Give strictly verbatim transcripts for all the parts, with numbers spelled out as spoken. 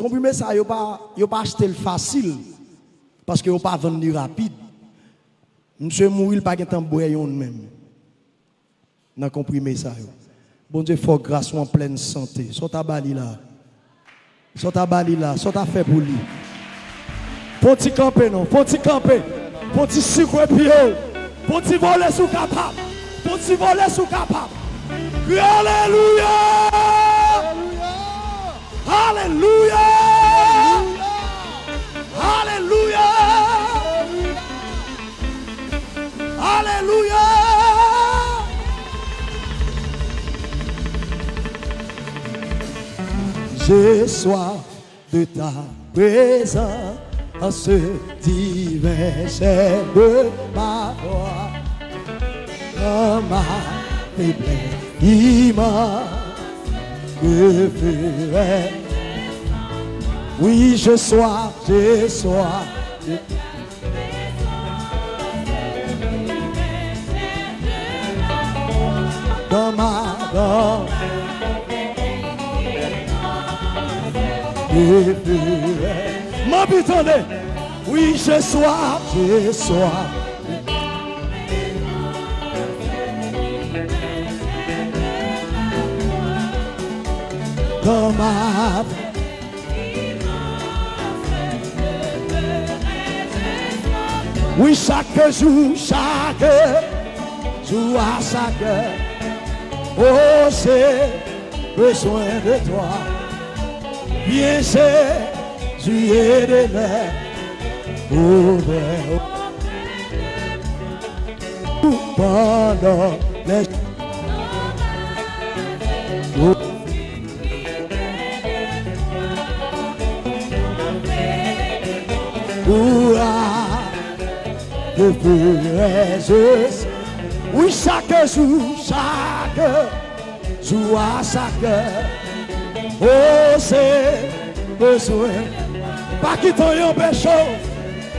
Konprime sa, yo pa, yo pa achte l fasil, paske yo pa vann li rapid. Misye mouri, li pa gentan bwè yonn menm nan konprime sa yo. Bondye fè w gras ou an plèn sante. Sa w ta ba li la? Sa w ta ba li la? Sa w ta fè pou li? Fon ti kanpe non, fon ti kanpe. Fon ti sikwe pye w. Fon ti vole si w kapab. Fon ti vole si w kapab. Kriye alelouya! Alelouya! Alelouya! Alelouya! J'ai soif de ta présence divine, j'aide ma voix dans ma faiblesse immense, que ferai. Oui, j'ai soif, j'ai soif. Dans ma, dans. M anvi tande. Oui, j'ai soif, j'ai soif. Dans ma. Wi, chak jou, chak jou, à chaque heure. Oh, j'ai besoin de toi. Viens, Jésus, aide-moi. Oh, oh. Pandan lè Ou a de frè Jezi. Wi, chak jou, chak jou, a chak è. O, se bezwen. Pa kite anyen anpeche w.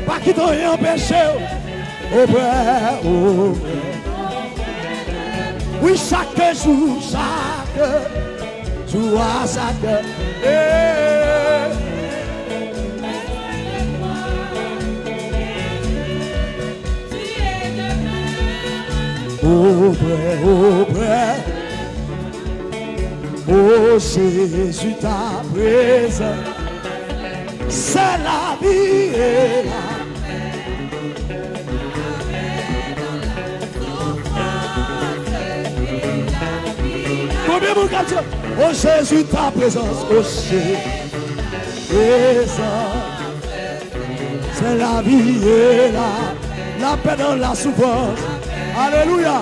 Pa kite anyen anpeche w. Oprè, oprè. Wi, chak jou, chak jou, a chak è. Oprè, oprè. O Jezi, ta prezans, c'est la vie et la. Konbyen moun k ap di, o Jezi, ta prezans, o Jezi, prezans. C'est la vie et la, la paix dans la souffrance. Alelouya.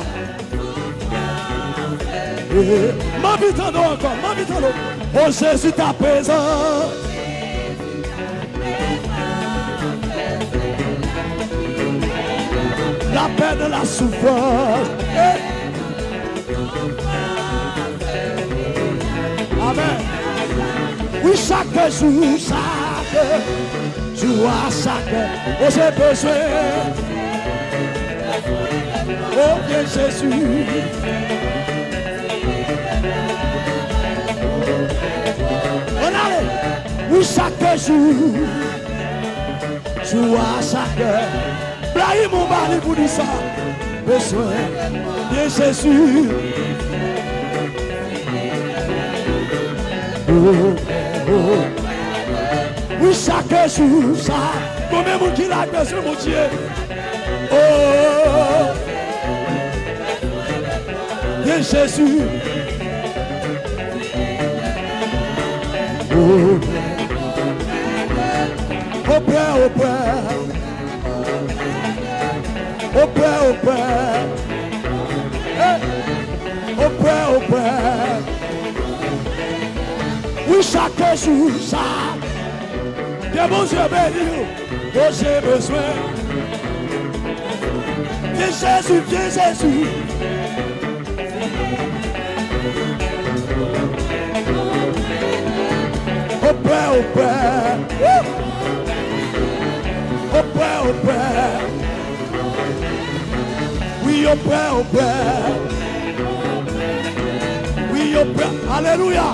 Eh, m anvi tande w ankò, m anvi tande w. O Jezi, ta prezans. La paix dans la souffrance. Eh. Amèn. Wi, chak jou, chak jou, a chak è. O, se bezwen. O, vyen Jezi. Ann ale. Wi, chak jou, jou, a chak è. Blayim, ou ba li pou di sa. Bezwen de Jezi. Oh, oh. Wi, chak jou, sa. Konbyen moun ki la k bezwen Bondye? Oh, de Jezi. Oh, oprè, oprè. Oprè, oprè. Hey! Oprè, oprè. Wi, chak jou, chak. Ke Bondye beni w. Ke Bondye bezwen. Vyen Jezi, vyen Jezi. Oprè, oprè. Woo! Oprè, oprè. Wi, oprè, oprè. Wi, oprè. Alelouya.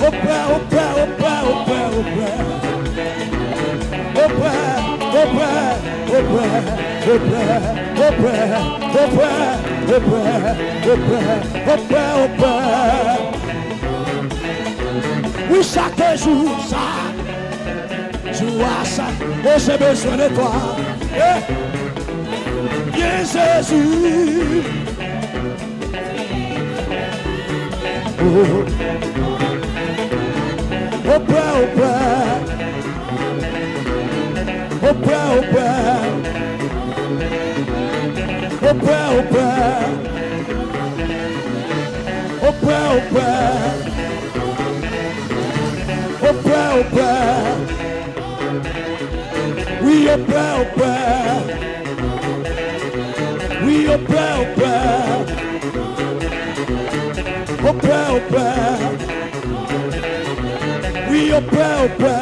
Oprè, oprè, Oprè, oprè, oprè, oprè, oprè, oprè, oprè. Wi, chak jou sa, jou a sa, oh, j'ai besoin de toi. Eh, bien Jésus. Oh. Oprè, oprè. Oprè, oprè. Oprè, oprè. Oprè, oprè. Oprè, oprè. Wi, oprè, oprè. Wi, oprè, oprè. Oprè, oprè. Wi, oprè, oprè.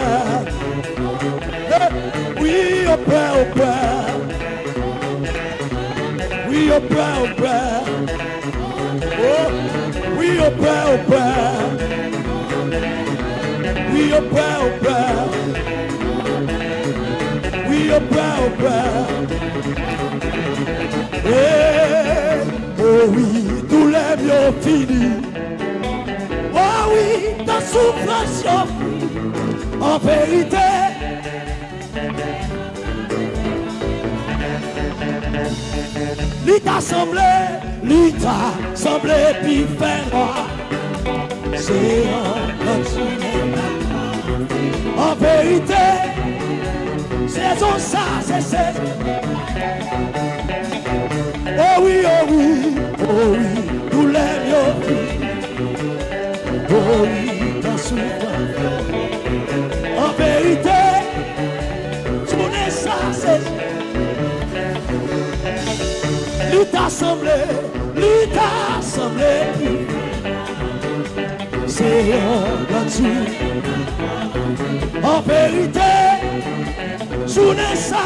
Eh, wi, oprè, oprè. Wi, oprè, oprè. Oh, wi, oprè, oprè. Wi, oprè, oprè. Wi, oprè, oprè. Eh, oh wi, doulè m yo fini. Oh wi, tout soufrans yo fini. An verite, li ta sanble, li ta sanble pi fè nwa. Se yon lòt jounen. An verite, sezon sa, se sezon. Oh wi, oh wi, oh wi, doulè m yo. Oh wi, nan soufrans. An verite, jounen sa se, li ta sanble, li ta sanble pi. Se yon lòt jou. An verite, jounen sa,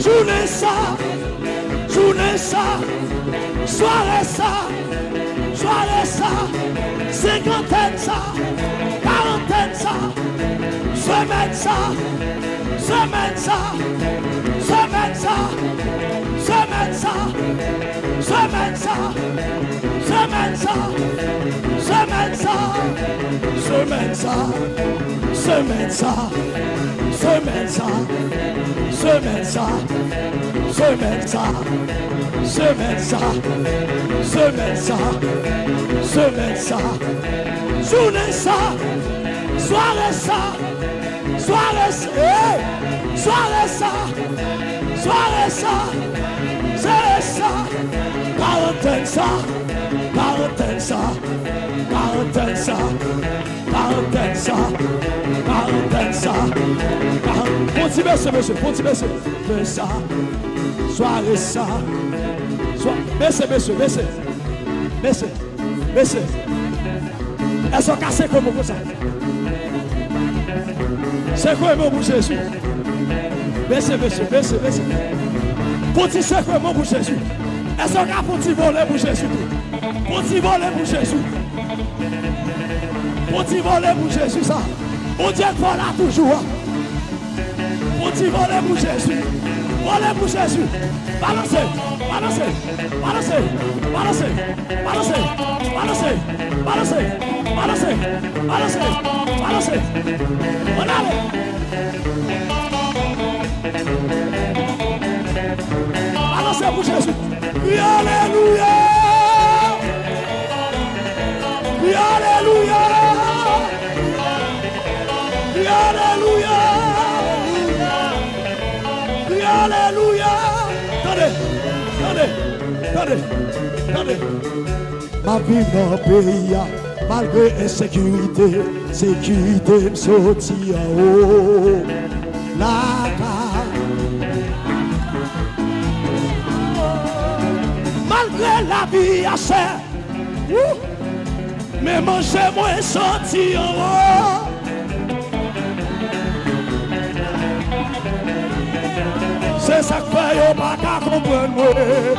jounen sa, jounen sa, sware sa, sware sa, senkantèn sa, karantèn sa, semèn sa, semèn sa, semèn sa, semèn sa, semèn sa, semèn sa, semèn sa, semèn sa, semèn sa, semèn sa, semèn sa, semèn sa, semèn sa, semèn sa, semèn sa, jounen sa, sware sa, sware sa, hey! Sware sa, sware sa, sware sa, karantèn sa, karantèn sa, karantèn sa, karantèn sa, karantèn sa, karan-, fon ti bese, mesye, fon ti bese. Fè sa, sware sa, swa-, bese, mesye, bese, bese, bese. Èske w ka sekwe men w konsa? Sekwe men w pou Jezi. Bese, bese, bese, bese. Fon ti sekwe men w pou Jezi. Èske w ka fon ti vole pou Jezi tou? Fon ti vole pou Jezi. Fon ti vole pou Jezi sa. Bondye k fò la toujou a. Fon ti vole pou Jezi. Vole pou Jezi. Balanse, balanse, balanse, balanse, balanse, balanse, balanse, balanse, balanse, balanse. Ann ale. Balanse pou Jezi. Kriye alelouya. Kriye alelouya. Kriye alelouya. Kriye alelouya. Tande, tande, tande, tande. M ap viv nan peyi a, malgre ensekirite, sekirite m soti anwo lakay. Malgre lavi a chè, wou, men manje mwen soti anwo. Se sa k fè yo pa ka konprann mwen.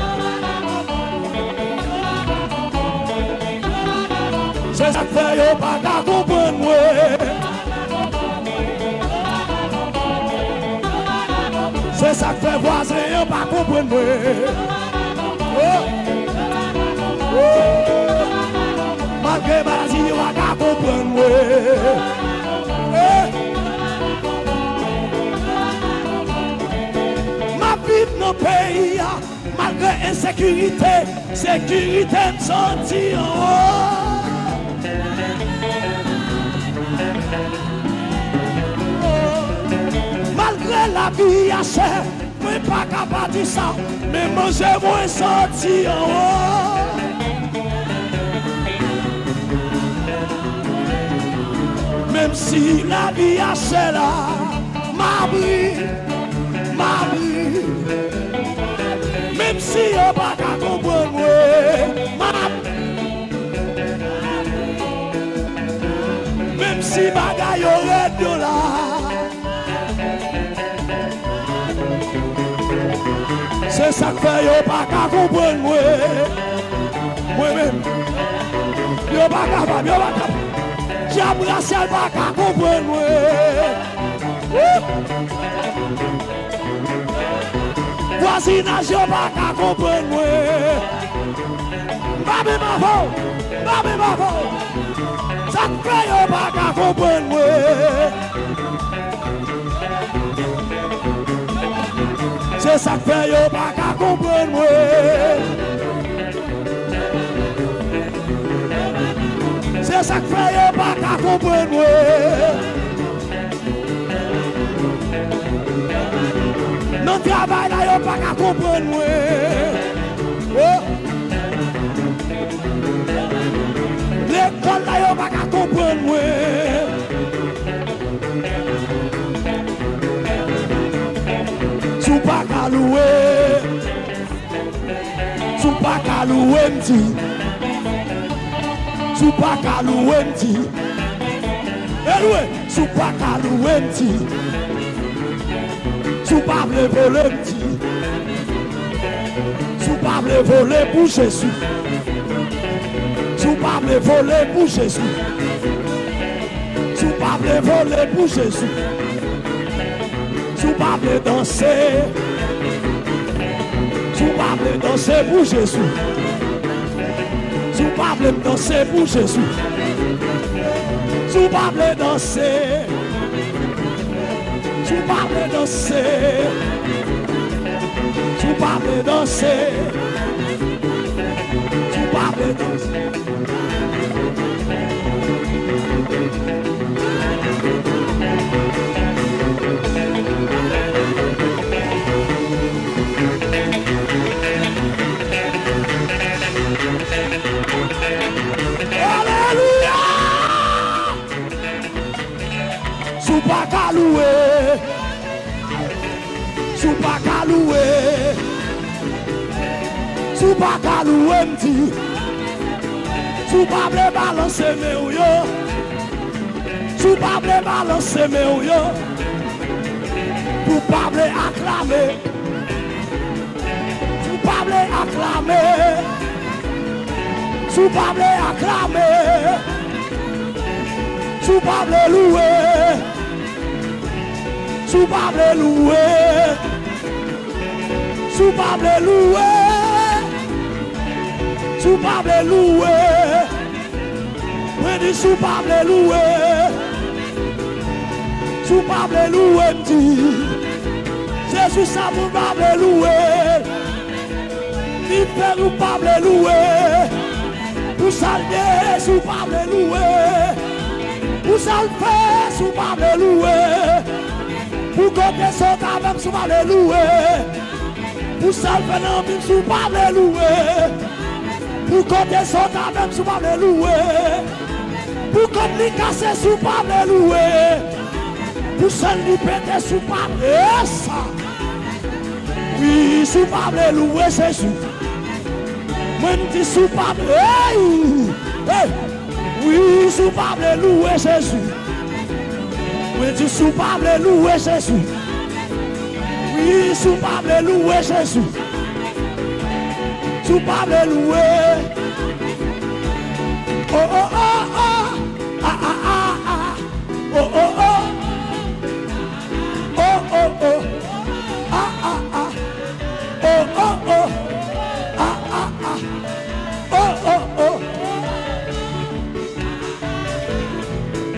Se sa k fè yo pa ka konprann mwen. Se sa k fè vwazen an pa Konprann mwen. Oh. Oh. Malgre maladi, yo pa ka konprann mwen. Eh. M ap viv nan peyi a, malgre ensekirite, sekirite m santi anwo. Malgre lavi a chè, mwen pa ka pa di sa, men manje mwen santi anwo. Menm si lavi a chè la, m abri, m abri. Menm si yo pa ka konprann mwen, m ap Menm si bagay yo rèd yo la. Se sa k fè yo pa ka konprann mwen. Mwen menm. Yo pa kapab, yo pa kapab. Dyab rasyal pa ka konprann mwen. Wouh! Vwazinaj yo pa ka konprann mwen. M pa menm avè w, m pa menm avè w. Sa k fè yo pa ka konprann mwen. Se sa k fè yo pa ka konprann mwen. Se sa k fè yo pa ka konprann mwen. Nan travay la, yo pa ka konprann mwen. Oh. Lekòl la, yo pa ka konprann mwen. Si w pa ka louwe, si w pa ka louwe, m di. Si w pa ka louwe, m di. E louwe. Si w pa ka louwe, m di. Si w pa vle vole, m di. Si w pa vle vole pou Jezi. Si w pa vle vole pou Jezi. Si w pa vle vole pou Jezi. Si w pa vle danse. Si w pa vle danse pou Jezi. Si w pa vle m danse pou Jezi. Si w pa vle danse. Si w pa vle danse. Si w pa vle danse. Si w pa vle danse. Alelouya! Si w pa ka louwe, si w pa ka louwe, si w pa ka louwe, m di, si w pa vle balanse men w yo, si w pa vle balanse men w yo, pou w pa vle aklame. Si w pa vle aklame, si w pa vle aklame, si w pa vle louwe, si w pa vle louwe, si w pa vle louwe, si w pa vle louwe, mwen di si w pa vle louwe, si w pa vle louwe, m di, Jezi sa moun pa vle louwe. Li fè nou pa vle louwe. Pou sa l ye, si w pa vle louwe. Pou sa l fè, si w pa vle louwe. Pou kote sot avè m, si w pa vle louwe. Pou sa l fè nan vi m, si w pa vle louwe. Pou kote sot avè m, si w pa vle louwe. Pou kòd li kase, si w pa vle louwe. Pou sèn li pete, si w pa vle sa. Wi, si w pa vle louwe Jezi. Mwen m di si w pa vle, hey, hey. Wi, si w pa vle louwe Jezi. Mwen di si w pa vle louwe Jezi. Wi, si w pa vle louwe Jezi. Si w pa vle louwe. Oh, oh, oh, oh. Ah, ah, ah, ah. Oh, oh, oh, oh. Ah, ah, ah. Oh,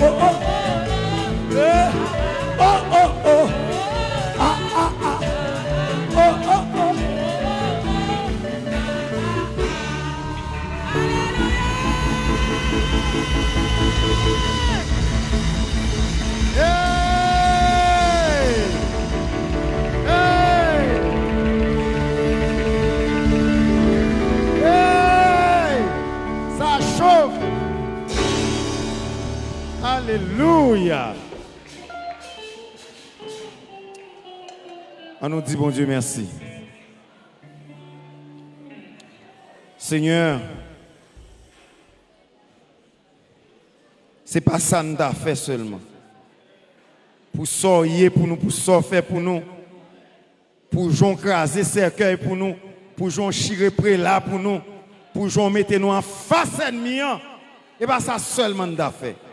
Oh, oh, oh. Eh. Oh, oh, oh. Ah, ah, ah. Oh, oh, oh. Hey! Hey! Hey! Sa cho! Alelouya! An nou di Bondye mèsi. Senyè, se pa sa n ta fè sèlman. Pou sa w ye pou nou, pou sa w fè pou nou, pou jan w kraze sèkèy pou nou, pou jan w chire prela pou nou, pou jan w mete nou anfas ènmi an, e pa sa sèlman n ta fè.